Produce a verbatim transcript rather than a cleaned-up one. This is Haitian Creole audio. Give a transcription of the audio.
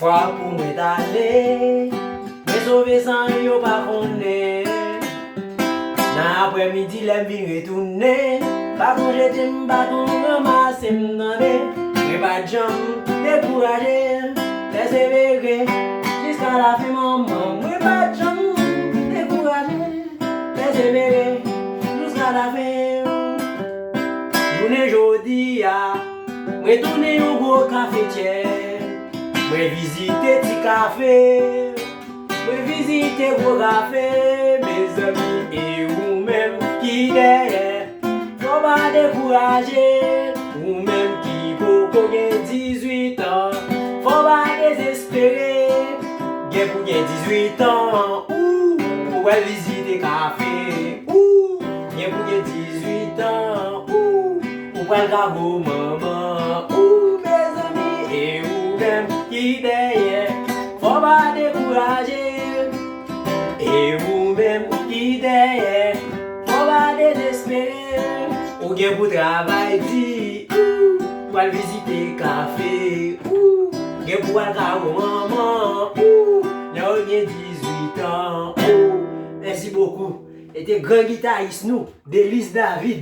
Fwa pou mwen t ale, mwen sove san yo pa konnen. Nan aprèmidi lè m vin retounen, baton jete m, baton ranmase m tande. Mwen pa t janm dekouraje, pèsevere jiska lafen manman. Mwen pa t janm dekouraje, pèsevere jiska lafen. Jounen jodi a, mwen tounen yon gwo kafetyè. Mwen vizite ti kafe, mwen vizite gwo kafe, mezanmi, e ou menm ki dèyè. Fò pa dekouraje, ou menm ki poko gen dizuit an. Fò pa dezespere, gen pou gen dizuit an, ou, ou pral vizite kafe, ou, gen pou gen dizuit an, ou, ou pral ka gwo manman, ou, mezanmi, e ou menm ki dèyè. Fò pa dekouraje, e ou menm ki dèyè. Fò pa dezespere, ou gen pou travay di, ou, pral vizite kafe, ou, gen pou al ka gwo manman, ou, lè ou gen dizuit an, ou. Mèsi bokou. E te gran gitaris nou, Delice David.